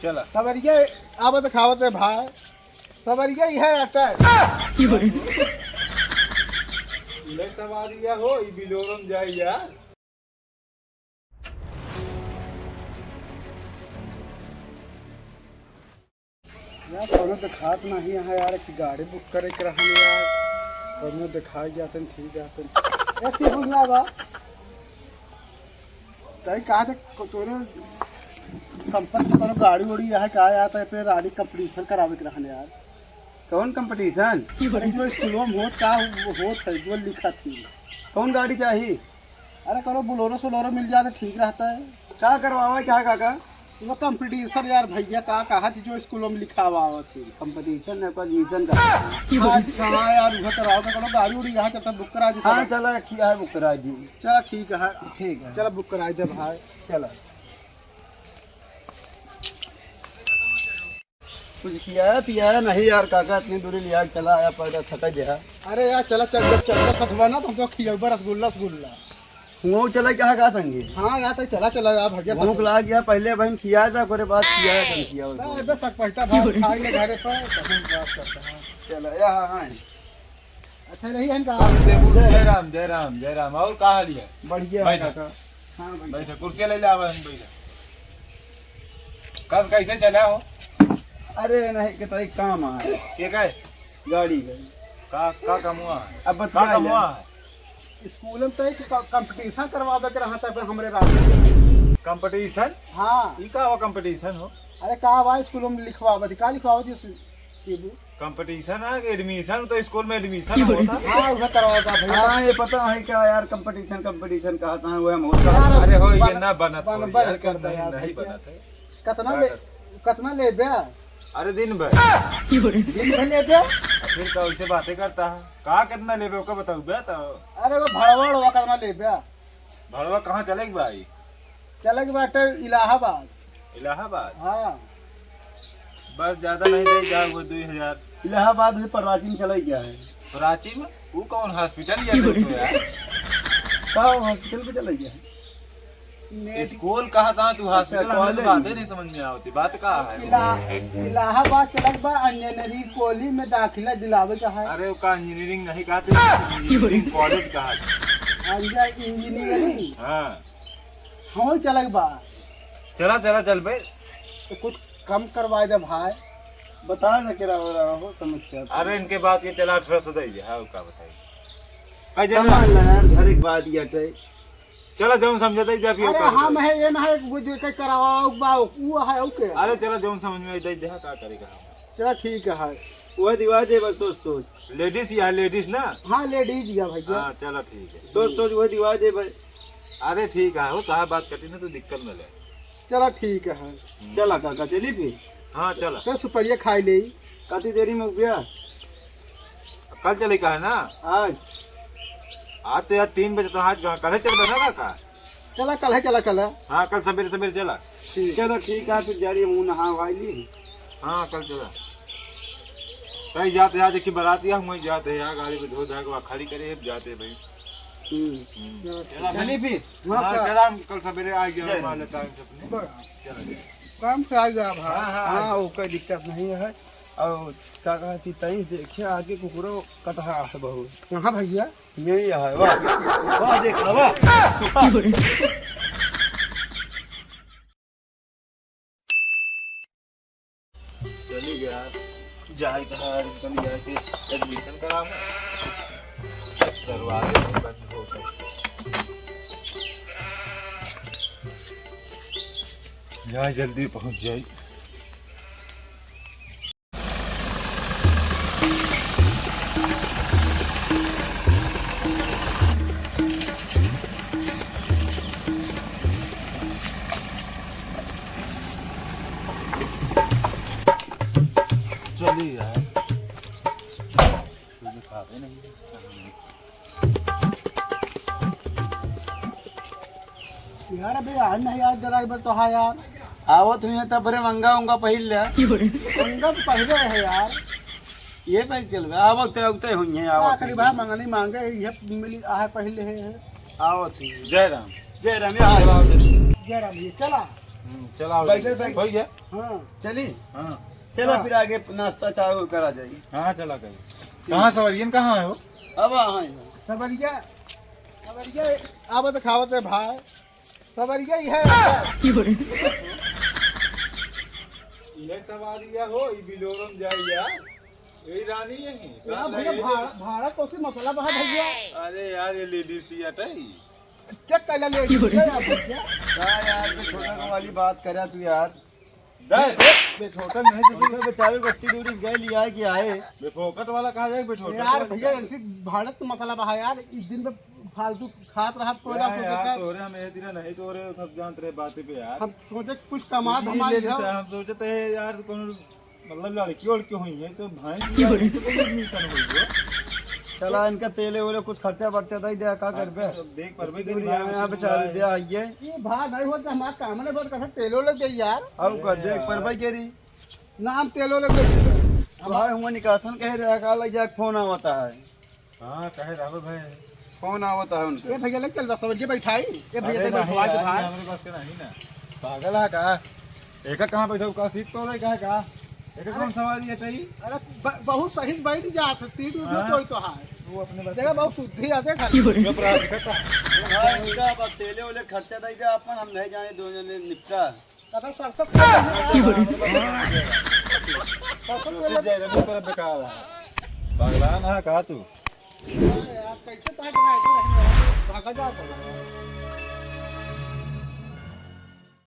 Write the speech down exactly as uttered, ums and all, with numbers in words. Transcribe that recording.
चला। सवरिया आवा देखावत है भाई। सवरिया ही है अटल। ले सवारिया हो, ई बिलोरम जाई यार। यार, कौनो देखात नहीं है यार, कि गाड़ी बुक करे के रहन यार, कौनो देखाई जातन, ठीक जातन। ए, शिबू, यहाँ बा। तई कहा थे, को-, तोरे संपर्क में कौनो गाड़ी उड़ी है का यार, तो पे रानी कंपटीशन करावे के रहन यार। कौन कंपटीशन? अरे, जो स्कूलों में होत का, वो होत है, जो लिखा थी। कौन गाड़ी चाही? अरे, करो बोलेरो सोलेरो मिल जाए तो ठीक रहता है। का करवावा, क्या काका? वो कंपटीशन यार भैया, का कहा थी जो स्कूलों में लिखावा थी। कंपटीशन न, कंपटीशन का। अच्छा, हाँ यार, उधर कराओ तो करो, गाड़ी उड़ी यहाँ चलता बुक करा दी। हाँ, चला, किया है बुक करा दी। चला, ठीक है। ठीक है। चला, बुक करा दे भाई। चला। कुछ खियाया पियाया नहीं यार काका, इतनी दूरी लिया के चला आया, पैदा थका गया। अरे यार, चला, चल, जब चलबा सथवा ना, तो हमको खियबा रसगुल्ला, रसगुल्ला। हुआ चला क्या का संगे? हाँ यार, तो चला, चला यार, भैया, भूख सच। लाग गया, पहले बहन खियाया था, ओकरे बाद खियाया था, खिया हो। बस, बस, सक पैसा भात खाई ले घरे पर, तब हम बात करते हैं। चला, या, हाँ, हाँ। अच्छा, रही है इनका। जय राम, जय राम, जय राम। और का हाल है? बढ़िया है बैठा। काका। हाँ, बैठा। बैठा, कुर्सी ले ले, आवा, हम बैठा। कस कैसे चला हो? अरे नहीं, के तो एक काम है। के का है? गाड़ी का। का, का काम हुआ है? अब का बताइए। काम हुआ है? स्कूल में तो एक क-, कंपटीशन करवावे के रहा था हमरे राज में। कंपटीशन? हाँ। ई का हुआ कंपटीशन हो? अरे का हुआ, स्कूल में लिखवावे थी, का लिखवावे थी? शिबू। कंपटीशन है कि एडमिशन? तो स्कूल में एडमिशन होता। हाँ, उहे करवाओ का भैया। हाँ, ये पता है क्या यार, कंपटीशन, कंपटीशन कहा था, वह हम होता। यार, अरे हो, ये बन-, ना बनत हो, बन-, बन यार, करता नहीं, यार नहीं भैया। बनत है। कितना का ले, कर- कितना लेबे? अरे दिन भर। दिन भर लेबे? फिर तो ऐसे बातें करता है। कहा कितना लेबे, ओका बताऊ बे तो। अरे वो भड़वा उड़वा कितना लेबे? भड़वा कहाँ चले के भाई? चले के बाटे इलाहाबाद। इलाहाबाद? हाँ। बस ज्यादा नहीं दे जाओ, वो दो हजार। इलाहाबाद भी पराची में चले गया है। पराची में? वो कौन हॉस्पिटल या तो यार? का हॉस्पिटल पे चले गया है? मेरी स्कूल कहा था तू, अच्छा, हॉस्पिटल? हमें तो कॉलेज। बातें नहीं समझ में आवती, बात का है? इला-, इलाहाबाद चलत बा, इंजीनियरिंग कॉलेज में दाखिला दिलावे का है। अरे, ओका इंजीनियरिंग नहीं कहते, इंजीनियरिंग कॉलेज कहा है। अच्छा, इंजीनियरिंग। हाँ। हाँ, चलत बा। चला, चला, चल बे। तो कुछ कम करवा दे भाई। बता ना के रहो, रहो, समझ के। अरे, इनके बात ये चला, अठारह सौ दे दे, हाँ, का बताई? का जरूरत? सामान ला यार, घर एक बात ये अटे। चला, जौन समझत है, जब ये अरे काम हम करे। है, ये ना है, वो जो के करावा, बा, वो है, ओके। अरे, चला, जौन समझ में आई, दे दे, का करेगा हम? चला, ठीक है। वह दिवा दे बस, सोच, सोच। लेडीज या लेडीज ना? हाँ, लेडीज या भैया। हाँ, चला, ठीक है। सोच, सोच, वह दिवा दे भाई। अरे, ठीक है, हो, चाहे बात कटी ना, तो दिक्कत न ले। चला, ठीक है। चला, काका, चली फिर? हाँ, चला। तो सुपरिया खाई ले। कति देरी में उबिया? कल चले का है ना? आज। आज तो यार तीन बजे तो आज कहाँ, कल चल बना ना का? चला, कल है, चला, चला। हाँ, कल सवेरे, सवेरे चला। ठीक। चलो, ठीक है, फिर जा रही हूँ, नहा वहा ली। हाँ, कल चला। कहीं जाते, जाते कि बारात या, वहीं जाते हैं, यहाँ गाड़ी पे धो धा के वहाँ खड़ी करे, अब जाते हैं भाई। हम्म। हम्म। चला, चला, चली फिर। हाँ, हाँ, का? चला, हम कल सवेरे आ गया, जय। मान लेता है सबने। बड़ा। चला, चला। काम से आ गया भाई। हाँ, हाँ, हाँ, आ गया। वो कोई दिक्कत नहीं है। और का कहती, तईस देखे आगे कुकुरो कटहा है बहुत। कहाँ भैया? यही है, वाह। वाह, देखा, वाह। चली गया, जाए कहाँ, चली गया कि एडमिशन करावे, दरवाजे में बंद हो गए। यहाँ जल्दी पहुँच जाए। चलिए यार, तुझे खावे नहीं। यार, अबे यार, नहीं यार, ड्राइवर तो है यार। आवत हुई है तब बरे मंगा उंगा पहिर ले। मंगा तो पहिरे है यार। ये पैर चल बे, आवत ते उते हुई है, आवत आखिरी हुई। भाई मंगनी मांगे, ये मिली आहे पहिर ले है। आवत हुई है। जय राम। जय राम, ये आओ, आओ, जय राम। जय राम, ये चला। हम्म, चला, हो बैठे, गया। बैठे। हो गया? हाँ। चली? हाँ। चला, हाँ। फिर आगे नाश्ता चाय वो करा जाई। हाँ, चला करी। कहाँ सवरियन कहाँ है हो? अब आ, हाँ, हाँ। सवरिया, सवरिया, आवत खावत है भाई। सवरिया ही है। यह सवारी है हो, ई बिलोरम जाई यार। यही रानी यही। ना भैया, भाड़ा, भाड़ा तो सिर्फ मसाला बहा भैया। अरे यार, ये लेडीज ही अटई। चेक कर ले, लेडीज है यार भैया। का यार, बे छोटा को वाली बात करा तू यार। दे। बे छोटा नहीं तो तू बेचारे को इतनी दूर से गए लिया है कि आए। बे फोकट वाला कहा जाए, बे छोटा यार वाला भैया, कहा जाए। ऐसी भाड़ा तो मसाला बहा यार, इस दिन में फालतू खात रहत कोई ना यार, सोचे यार, का। तोरे हम ए दिना नहीं, तोरे सब जानत रहे बातें पे यार। हम सोचे कुछ कमा धमा लिया। हम सोचते हैं यार, कौन मतलब लड़की वड़की हुई है तो भाई की यार, तो कोई एडमिशन हुई है। चला, इनका तेले वेले कुछ खर्चा बर्चा दे दे, का करबे? अच्छा, तो देख परबे कि दूरी भाई, हमें यहाँ पे तुम चालू भाई। दे आइए। ये भाई नहीं होता, हमारा काम नहीं बहुत, कैसे तेलो लग गई यार। अब का अरे देख यार। परबे के रही। ना हम तेलो लग गई। भाई, हुआ निकासन कहे रहा, का लग जाए, फोन आवता है। हाँ, कहे रहबे भाई। फोन आवता है उनके। ए भैया, ले चल बस, सवरिया बैठाई। ए भैया, अरे ते नहीं बैठवा के यार, भाई। ये हमरे बस के नहीं ना। पागल है का? एका कहाँ बैठा का? सीट तो नहीं कहाँ का? एका अरे कौन सवारी है तई? अरे ब-, बहुत सही बैठ जात है, सीट उठ हाँ। कोई तो है। वो अपने बस जगह के बहुत शुद्धि आते घर। चुप रहा, दिखता। हाँ, इनका अब तेले ओले खर्चा दे दे अपन, हम नहीं जाने दो जने निपटा। कदर सरसों की सरसों की जय रवि पर बेकार है। पागलान है का तू? यार, कैसे तो है ड्राइवर है, भागा जाता है।